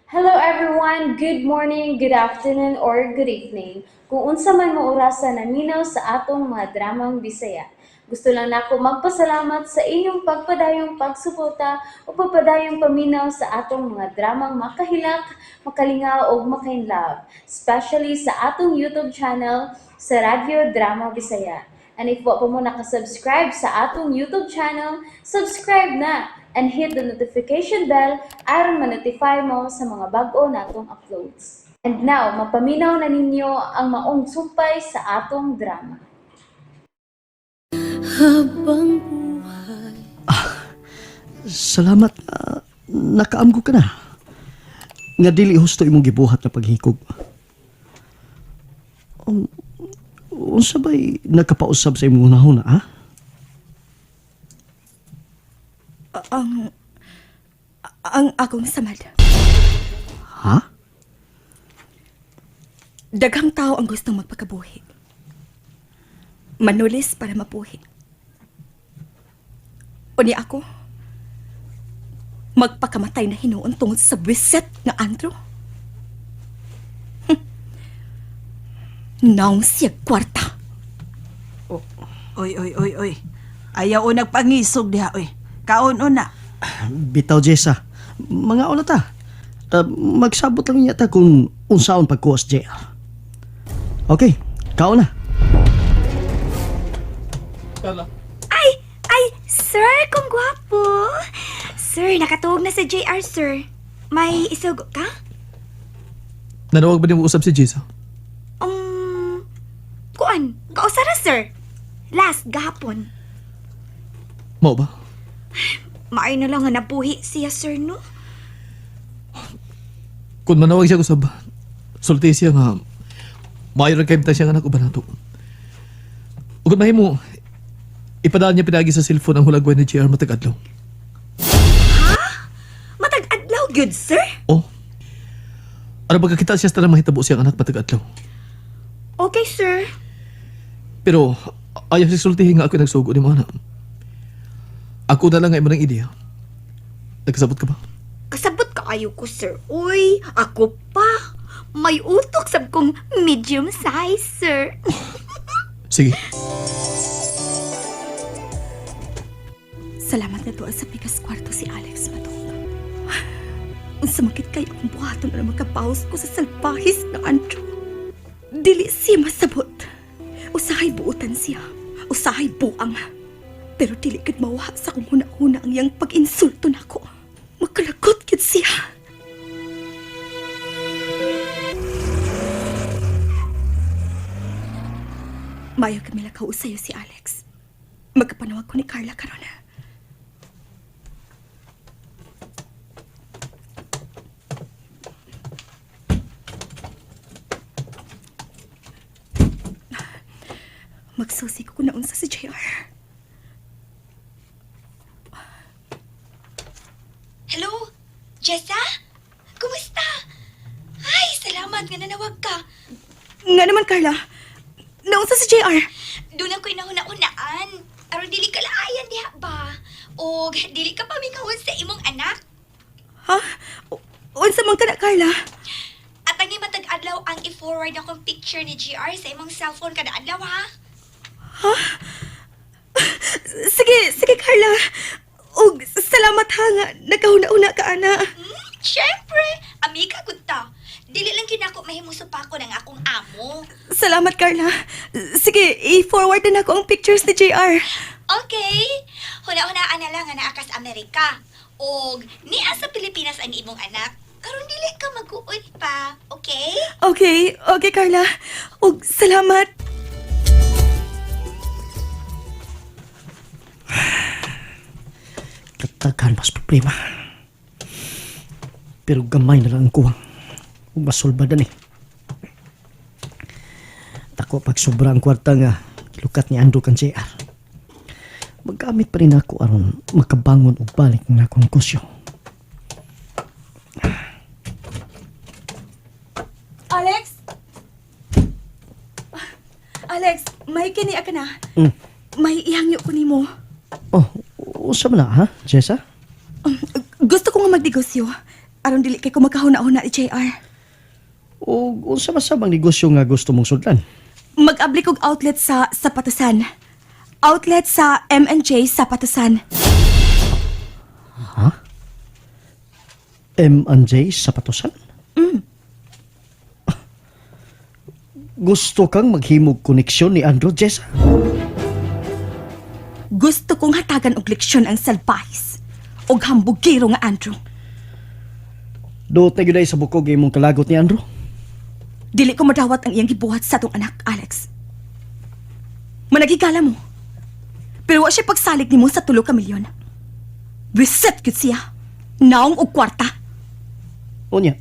Hello everyone! Good morning, good afternoon, or good evening. Kung unsa man mo orasa naminaw sa atong mga dramang Bisaya. Gusto lang nako magpasalamat sa inyong pagpadayong pagsuporta o pagpadayong paminaw sa atong mga dramang makahilak, makalingaw ug makainlove, especially sa atong YouTube channel sa Radyo Drama Bisaya. And if wa pa mo nakasubscribe sa atong YouTube channel, subscribe na and hit the notification bell aron ma-notify mo sa mga bag-o natong uploads. And now, mapaminaw na ninyo ang maong sumpay sa atong drama. Habang buhay. Salamat nakaamgo ka na. Nga dili husto imong gibuhat na paghikog. Unsa ba'y nagkapausab sa imong hunahuna, ha? Ang akong samad. Ha? Daghang tao ang gustong magpakabuhi. Manulis para mapuhi. O ni ako, magpakamatay na hinuon tungod sa buwiset nga Andrew. Naong siya kwarta. Oy, oy, oy, oy. Ayaw o nagpangisog diha, oy. Kaon una. Bitaw, Jessa. Mga una ta. Magsabot lang niya ta kung unsaon pagkuwas, JR. Okay, kao na. Ay! Ay! Sir, kung gwapo! Sir, nakatuog na sa JR, sir. May isugo ka? Nanawag ba niyo usab si Jisa? Kuan, kausara, sir. Last, gahapon. Mao ba? Maay na lang nga nabuhi siya, sir, no? Kung manawag siya usab, sulti siya nga maayo ra kay siya nga anak uban nato. Ug kung mahimo, ipadaan niya pinagi sa cellphone ang hulagway ni JR matag adlaw. Matag adlaw, good, sir. Oh. Ano pagkakita siya sa tanang mahitabo siyang anak matag adlaw. Okay, sir. Pero ayaw siya sultihin nga ako nagsugo ni mo anak. Ako na lang nga imo ng ideya. Nagkasabot ka ba? Kasabot kaayo ko, sir. Uy, ako pa. May utok sab kong medium size, sir. Sige. Salamat na tuwa sa pikas kwarto si Alex Matong. Unsa makit kay akong buhaton na makapaus ko sa salpahis na Andrew. Dili siya masabot. Usahay buutan siya. Usahay buang. Pero dili gid mawa sa akong huna-huna ang iyang pag-insulto nako. Makalagot gid siya. Mayo kami lakausayo si Alex. Magkapanawag ko ni Carla karon. Magsusi ko kung naunsa si JR. Hello? Jessa? Kumusta? Ay, salamat nga nanawag ka. Nga naman, Carla. Naunsa si JR. Doon ako inahuna-unaan. Aron dili ka laayan diha ba? Og dili ka pamingawon sa imong anak. Ha? Unsa man ka na, Carla? At ang matag adlaw ang i-forward akong picture ni GR sa imong cellphone kada adlaw ha. Sige, sige, Carla. Og salamat ha nga. Nagkahuna-una ka, ana. Syempre, amiga gud ta. Dili lang kinako mahimuso pa ako ng akong amo. Salamat, Carla. Sige, i-forward na nako ang pictures ni JR. Okay. Huna-hunaan na lang nga naa ka sa Amerika. Og niya sa Pilipinas ang imong anak. Karon dili ka mag-uod pa, okay? Okay, okay, Carla. Og salamat. Kataghan mas problema. Pero gamay na lang ang kuwang. Ug masulbadan eh. Tako pag sobra ang kwarta nga gilukat ni Andrew kan JR. Maggamit pa rin ako aron makabangon og balik ng akong negosyo. Alex? Alex, may kini ka na. May ihangyo ko nimo. Oh, usa man na ha, Jessa? Gusto ko nga magnegosyo. Aron dili kay ko makahuna-huna ni JR. O unsa ba sa bang negosyo nga gusto mong sudlan? Mag-abli kog outlet sa Sapatusan. Outlet sa M&J Sapatusan. M&J Sapatosan? Gusto kang maghimog koneksyon ni Andrew, Jessa? Gusto kong hatagan og leksyon ang salbahis og hambugiro nga Andrew. Duot na gyud ay sa bukog imong kalagot ni Andrew. Dili ko madawat ang iyang gibuhat sa atong anak, Alex. Managigala mo. Pero wa siya pagsalig nimo sa 3 ka milyon. Bisit gyud siya. Naong og kwarta. Unya.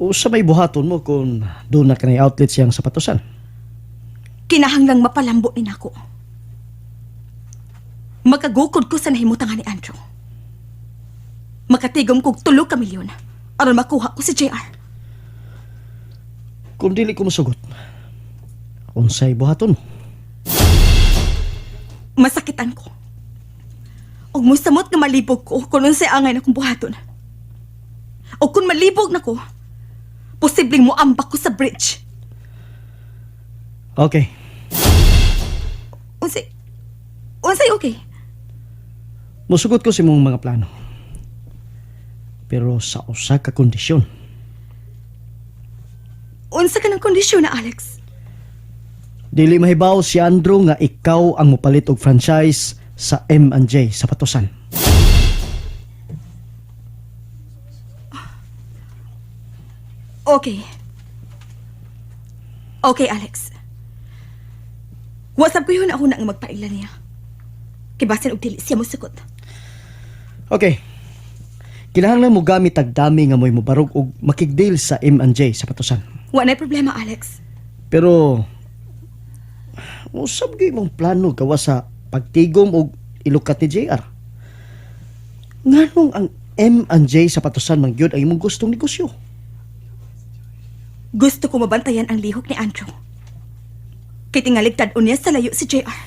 Usa may buhaton mo kung doon na kanay outlet siyang sapatosan. Kinahanglang mapalambo ni nako. Makagukod ko sa nahimutangan ni Andrew. Makatigom kog 3 ka milyon aron makuha ko si JR. Kung dili ko mosugot, unsay buhaton mo? Masakitan ko. Og musamot nga malibog ko kung unsay angay na kong buhaton. O kung malibog na ko, posibleng moambak ko sa bridge. Okay. Unsay okay? Musugot ko sa imong mga plano. Pero sa usa ka kondisyon. Unsa ka ng kondisyon na, Alex? Dili mahibaw si Andrew nga ikaw ang mopalit og franchise sa M&J sa Patusan. Okay. Okay, Alex. Wasap ko yun ako na ang magpaila niya. Kibasan og dili siya mosukot. Okay. Kinahanglan mo gamit tag dami nga mo'y mobarog og makigdeal sa M&J sa Patusan. Wa na'y problema, Alex. Pero usab gyud imong plano gawa sa pagtigom og ilukat ni JR. Nganong ang M&J sa Patusan man gyud ang imong gustong negosyo? Gusto ko mabantayan ang lihok ni Andrew. Kay tingalig tad-on niya sa layo si JR.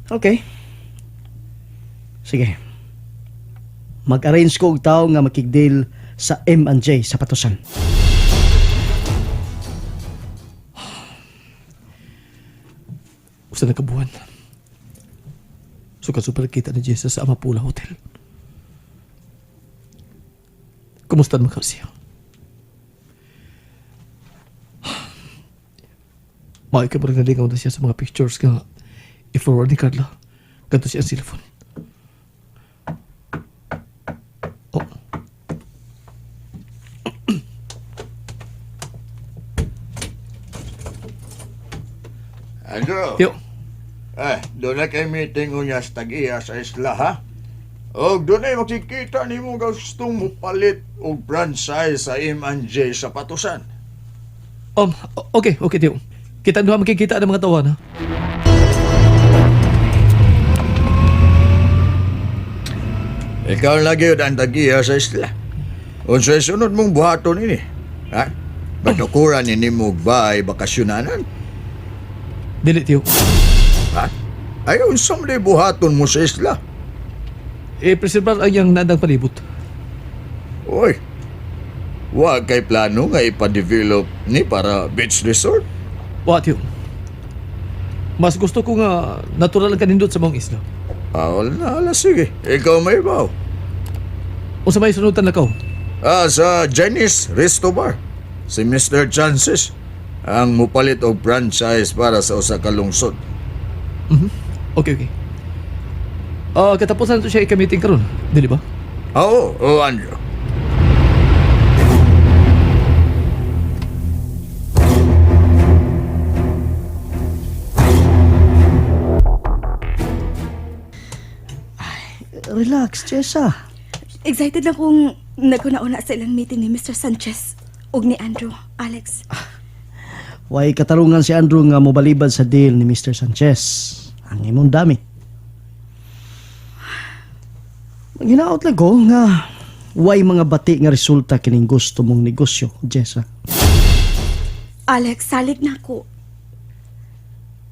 Okay. Sige. Mag-arrange ko og tawo nga makigdeal sa M&J sa Patusan. Usa na kabuhan. Suka super kita ni Jessa sa Amapula Hotel. Kumusta naman ka siya? Maayo ka parang nalingaw na siya sa mga pictures nga i-forward ni Carla. Ganto siya ang cellphone. Oh. Andrew. Yo, Eh, doon na kay meeting unya sa tag-iya sa isla, ha? Og doon ay makikita nimo gustong mupalit og franchise sa M&J sa Patusan. okay, okay, Tio. Kita duha makikita ng mga tawana. Ikaw lagi yun ang tag-iya sa isla. Unsay sunod mong buhaton ini? Ha? Batukuran ni nimo ba ay bakasyonanan? Dili, Tio. Ha? Ay, unsa man di buhaton mo sa isla? I-preserve ang iyang nandang palibot. Uy, wa kay plano nga ipa-develop ni para beach resort? Wa, Tio. Mas gusto ko nga natural ang kanindot sa mga isla. Ah, wala na, ala, sige. Ikaw may baw. Unsa may sunutan na kaw? Ah, sa Jenny's Resto Bar. Si Mr. Chances ang mupalit og franchise para sa usa ka lungsod. Okay, okay. Ah, katapusan to siya ika-meeting karon, dili ba? Oo, oh, Andrew. Relax, Jessa. Excited lang kung naguna-una sa ilang meeting ni Mr. Sanchez ug ni Andrew, Alex. Way katarungan si Andrew nga mobalibad sa deal ni Mr. Sanchez. Ang imong dami. Hinaot lang ko nga way mga bati nga resulta kining gusto mong negosyo, Jessa. Alex, salig na ako.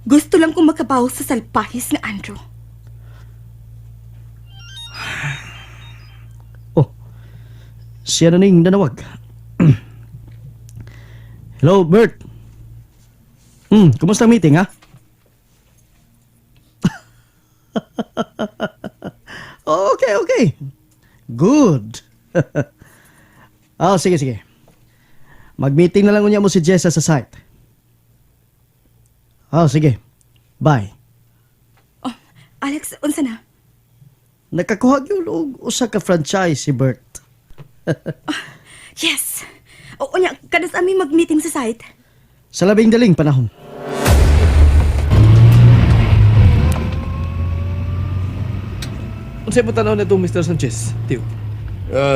Gusto lang kong makabaw sa salpahis nga Andrew. Oh. Siya na ning nanawag. Hello, Bert. Kumusta ang meeting, ha? Okay. Good. Sige, sige. Mag-meeting na lang unya mo si Jessa sa site. Sige. Bye. Oh, Alex, unsa na? Nakakuha gyud og usa ka franchise si Bert. Yes. O, unya, kadas ami mag-meeting sa site. Sa labing daling panahon. Unsay mo tanaw na itong Mr. Sanchez, Tiyo?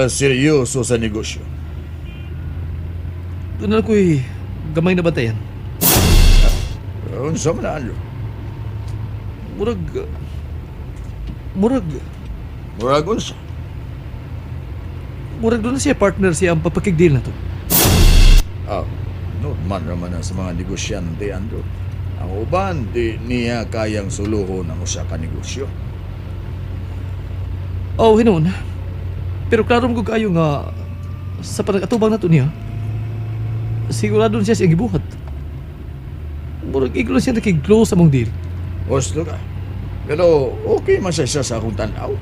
Seryoso sa negosyo. Doon na ko'y gamay na bantayan. Unsa man na, Andrew? Murag... Murag... Murag unsa? Murag doon na siya partner siya ang papakig-deal na to. Normal raman na sa mga negosyante, Andrew. Ang uban, di niya kayang suluhon ang usa ka negosyo. Oh, hinon. Pero klaro mo kayo nga sa panag-atubang na to niya, sigurado na siya siyang gibuhat. Murag iglo siya nakig-close among deal. Gusto ka. Pero okay man siya sa akong tanaw.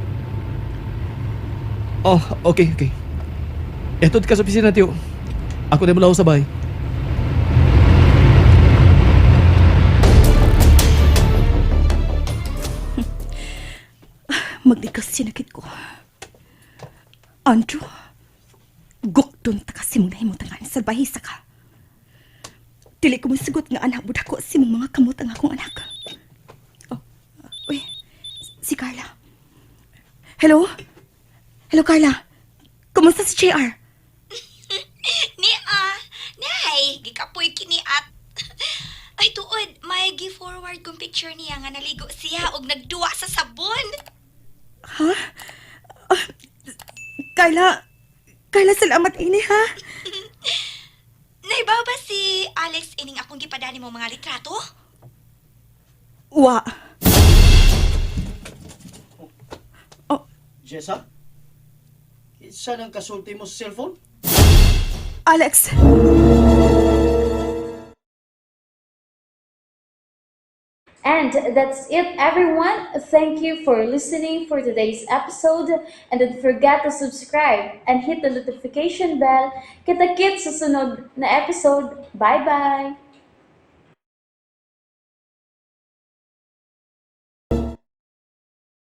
Oh, okay. Eto ka sa opisina, Tiyo. Ako na mula sa bahay. Magdikas sinakit ko. Andrew, gukdon ta kasi mong nahimutangan sa bahisa ka. Dili ko masugot nga anak budak ko si mong mga kamot ang akong anak. Oh, uy, si Carla. Hello? Hello, Carla. Kumusta si JR? Ni ah, nay, gikapoy kini at. Ay tuod, may gi-forward kong picture niya nga naligo siya og nagduwa sa sabon. Carla, Carla, salamat ini ha. Naibaw ba si Alex ining akong gipadani mo mga litrato? Wa. Oh, Jessa? Kinsa nang kasulti mo sa cellphone? Alex. And that's it, everyone. Thank you for listening for today's episode. And don't forget to subscribe and hit the notification bell. Kita-kits sa sunod na episode. Bye-bye!